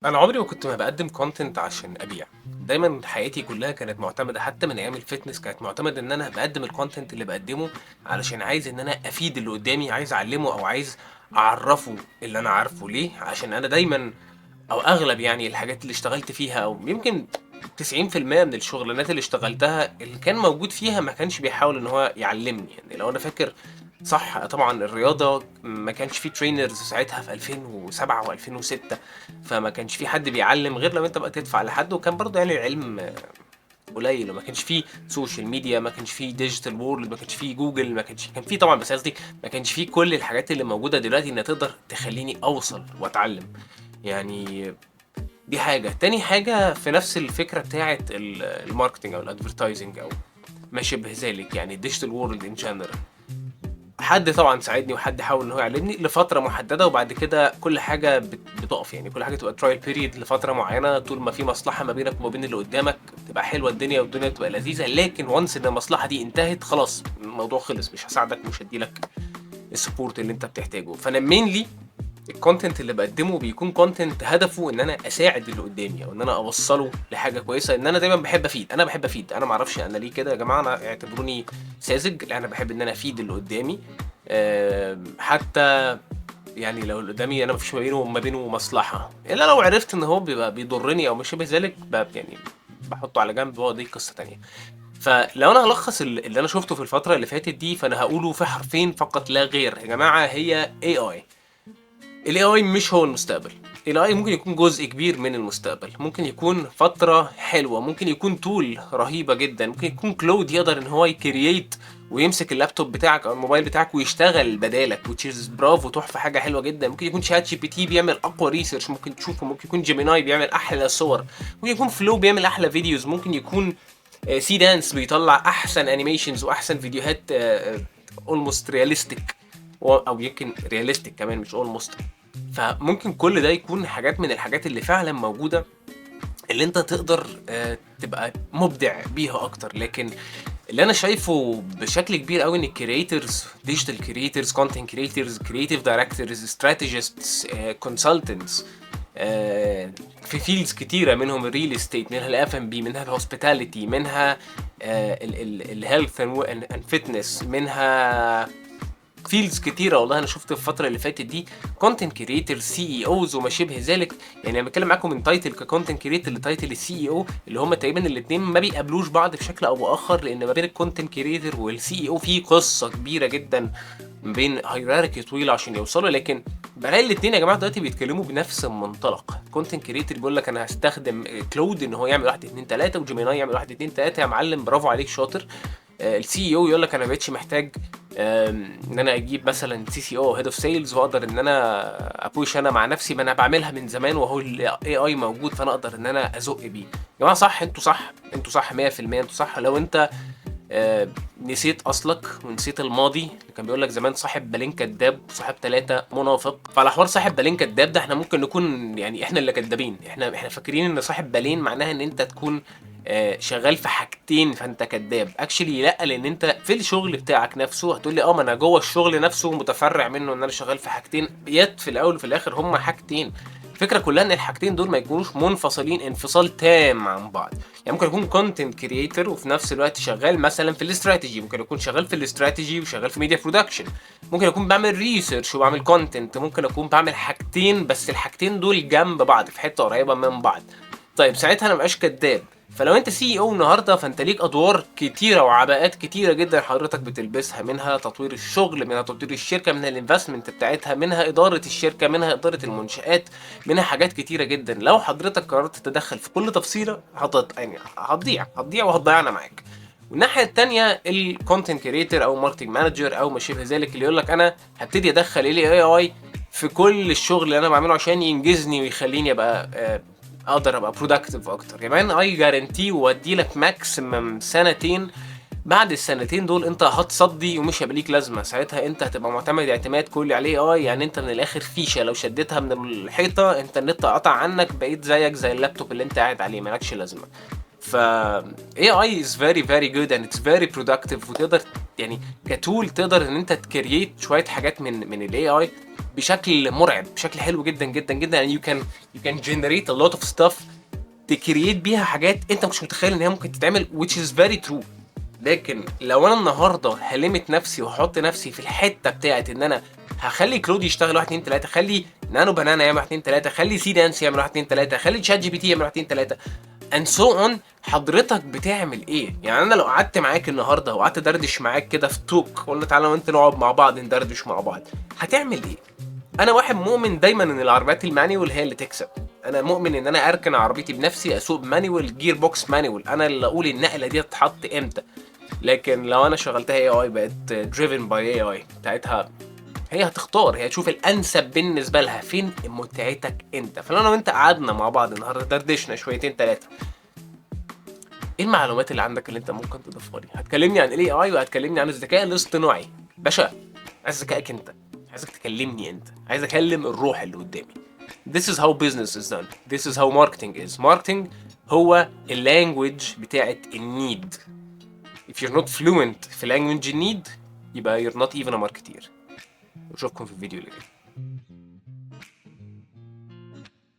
أنا عمري ما كنت ما باقدّم content عشان أبيع، دايمًا حياتي كلّها كانت مُعتمدة حتى من أيام الfitness كانت مُعتمدة إن أنا باقدّم الcontent اللي باقدّمه علشان عايز إن أنا أفيد اللي قدّامي، عايز أعلّمه أو عايز أعرّفه اللي أنا عارفه، ليه؟ عشان أنا دايمًا أو أغلب يعني الحاجات اللي اشتغلت فيها أو يمكن 90% من الشغلانات اللي اشتغلتها اللي كان موجود فيها ما كانش بيحاول إن هو يعلّمني. يعني لو أنا فاكر صح طبعًا الرياضة ما كانش في trainers ساعتها في 2007 و2006، فما كانش في حد بيعلّم غير لو أنت بقى تدفع لحد، وكان برضه يعني العلم قليل وما كانش في social media، ما كانش في digital world، ما كانش في جوجل، ما كانش كان في طبعًا، بس قصدي ما كانش في كل الحاجات اللي موجودة دلوقتي إنها تقدر تخلّيني أوصل وأتعلّم. يعني دي حاجة، تاني حاجة في نفس الفكرة بتاعة ال marketing أو ال advertising أو ما شابه ذلك، يعني ال digital world in general. حد طبعًا ساعدني وحد حاول إن هو يعلّمني لفترة محددة، وبعد كده كل حاجة بتُقف، يعني كل حاجة تبقى trial period لفترة معينة، طول ما في مصلحة ما بينك وما بين اللي قدامك بتبقى حلوة الدنيا والدنيا بتبقى لذيذة، لكن once إن المصلحة دي انتهت خلاص الموضوع خلص، مش هاساعدك ومش هادّي لك الsupport اللي أنت بتحتاجه. فأنا mainly الcontent اللي باقدّمه بيكون content هدفه إن أنا أساعد اللي قدامي أو إن أنا أوصّله لحاجة كويسة، إن أنا دايمًا باحب أفيد، أنا باحب أفيد، أنا ما أعرفش أنا ليه كده يا جماعة، أنا اعتبروني ساذج، لأ أنا باحب إن أنا أفيد اللي قدامي، حتى يعني لو اللي قدامي أنا ما فيش ما بيني وما بينه مصلحة، إلا لو عرفت إن هو بيبقى بيضرني أو ما شابه ذلك يعني باحطه على جنب ودي قصة تانية. فلو أنا هالخّص اللي أنا شُفته في الفترة اللي فاتت دي، فأنا هاقوله في حرفين فقط لا غير، يا جماعة هي AI. الAI مش هو المستقبل، الAI ممكن يكون جزء كبير من المستقبل، ممكن يكون فترة حلوة، ممكن يكون tool رهيبة جدًا، ممكن يكون Claude يقدر إن هو يcreate ويمسك اللابتوب بتاعك أو الموبايل بتاعك ويشتغل بدالك، which is برافو، تحفة، حاجة حلوة جدًا، ممكن يكون ChatGPT بيعمل أقوى research ممكن تشوفه، ممكن يكون Gemini بيعمل أحلى صور، ممكن يكون Flow بيعمل أحلى videos، ممكن يكون Seedance بيطلع أحسن animations وأحسن فيديوهات almost realistic أو يمكن realistic كمان مش almost. فممكن كل ده يكون حاجات من الحاجات اللي فعلًا موجودة اللي أنت تقدر تبقى مبدع بيها أكتر، لكن اللي أنا شايفه بشكل كبير أوي إن الcreators، digital creators، content creators، creative directors، strategists، consultants، في fields كتيرة منهم الreal estate، منها الF&B، منها الhospitality، منها ال الhealth and fitness، منها fields كتيرة. والله أنا شُفت في الفترة اللي فاتت دي content creators، CEOs وما شابه ذلك، يعني أنا باتكلم معاكم من title كcontent creator لtitle الCEO اللي هم تقريبًا الاتنين ما بيقابلوش بعض بشكل أو بآخر، لإن ما بين الcontent creator والCEO في قصة كبيرة جدًا ما بين hierarchy طويلة عشان يوصلوا، لكن بالاقي الاتنين يا جماعة دلوقتي بيتكلموا بنفس المنطلق. content creator بيقول لك أنا هاستخدم Claude إن هو يعمل 1، 2، 3 وGemini يعمل 1، 2، 3، يا معلم برافو عليك شاطر. الCEO يقول لك أنا ما بقيتش محتاج إن أنا أجيب مثلًا CCO أو head of sales وأقدر إن أنا أpush أنا مع نفسي، ما أنا باعملها من زمان وأهو الAI موجود فأنا أقدر إن أنا أزُق بيه. يا جماعة صح، أنتم صح، أنتم صح 100%، أنتم صح لو أنت نسيت أصلك ونسيت الماضي، اللي كان بيقول لك زمان صاحب بالين كداب وصاحب 3 منافق. فعلى حوار صاحب بالين كداب ده إحنا ممكن نكون يعني إحنا اللي كدابين، إحنا فاكرين إن صاحب بالين معناها إن أنت تكون شغال في حاجتين فأنت كداب، actually لأ، لإن أنت في الشغل بتاعك نفسه هتقول لي آه ما أنا جوّه الشغل نفسه متفرع منه إن أنا شغال في حاجتين، yet في الأول وفي الآخر هُم حاجتين. الفكرة كلها إن الحاجتين دول ما يكونوش منفصلين انفصال تام عن بعض، يعني ممكن أكون content creator وفي نفس الوقت شغال مثلًا في الstrategy، ممكن أكون شغال في الstrategy وشغال في media production، ممكن أكون باعمل research وباعمل content، ممكن أكون باعمل حاجتين بس الحاجتين دول جنب بعض في حتة قريبة من بعض. طيب ساعتها أنا ما ابقاش كداب. فلو أنت CEO النهارده فأنت ليك أدوار كتيرة وعباءات كتيرة جدًا حضرتك بتلبسها، منها تطوير الشغل، منها تطوير الشركة، منها الinvestment بتاعتها، منها إدارة الشركة، منها إدارة المنشآت، منها حاجات كتيرة جدًا. لو حضرتك قررت تتدخل في كل تفصيلة يعني هتضيع، هتضيع وهتضيعنا معاك. والناحية التانية الcontent creator أو marketing manager أو ما شابه ذلك اللي يقول لك أنا هابتدي أدخل الAI في كل الشغل اللي أنا باعمله عشان ينجزني ويخليني أبقى أقدر أبقى productive أكتر. يا man I guarantee وأدي لك maximum سنتين، بعد السنتين دول أنت هتصدي ومش هيبقى ليك لازمة، ساعتها أنت هتبقى معتمد اعتماد كلي على الAI، يعني أنت من الآخر فيشة لو شديتها من الحيطة أنت النت قطع عنك، بقيت زيك زي اللابتوب اللي أنت قاعد عليه ما لكش لازمة. ف AI is very very good and it's very productive، وتقدر يعني ك tool تقدر إن أنت تcreate شوية حاجات من الAI بشكل مرعب، بشكل حلو جدا جدا جدا. يعني you can generate a lot of stuff، ت create بيها حاجات انت مش متخيل ان هي ممكن تتعمل، which is very true. لكن لو انا النهارده ه limit نفسي وهحط نفسي في الحتة بتاعت ان انا هخلي Claude يشتغل 1 2 3، خلي Nano Banana يعمل 1 2 3، خلي Seedance يعمل 1 2 3، خلي ChatGPT يعمل 1 2 3 and so on، حضرتك بتعمل ايه؟ يعني انا لو قعدت معاك النهارده وقعدت دردش معاك كده في talk، قلنا تعالى وانت نقعد مع بعض ندردش مع بعض، هتعمل ايه؟ انا واحد مؤمن دايما ان العربيات ال manual هي اللي تكسب. انا مؤمن ان انا اركن عربيتي بنفسي، اسوق manual، gearbox manual، انا اللي اقول النقلة دي تتحط امتى. لكن لو انا شغلتها AI، بقت driven by AI بتاعتها، هي هتختار، هي تشوف الانسب بالنسبة لها. فين متعتك انت؟ فلو انا وانت قعدنا مع بعض النهارده دردشنا شويتين ثلاثه، ايه المعلومات اللي عندك اللي انت ممكن تضيفها لي؟ هتكلمني عن ال AI وهتكلمني عن الذكاء الاصطناعي. باشا، عايز ذكائك انت، عايزك تكلمني انت، عايز اكلم الروح اللي قدامي. This is how business is done. This is how marketing is. Marketing هو ال language بتاعت ال need. If you're not fluent في language need، يبقى you're not even a marketeer. واشوفكم في الفيديو اللي جاي.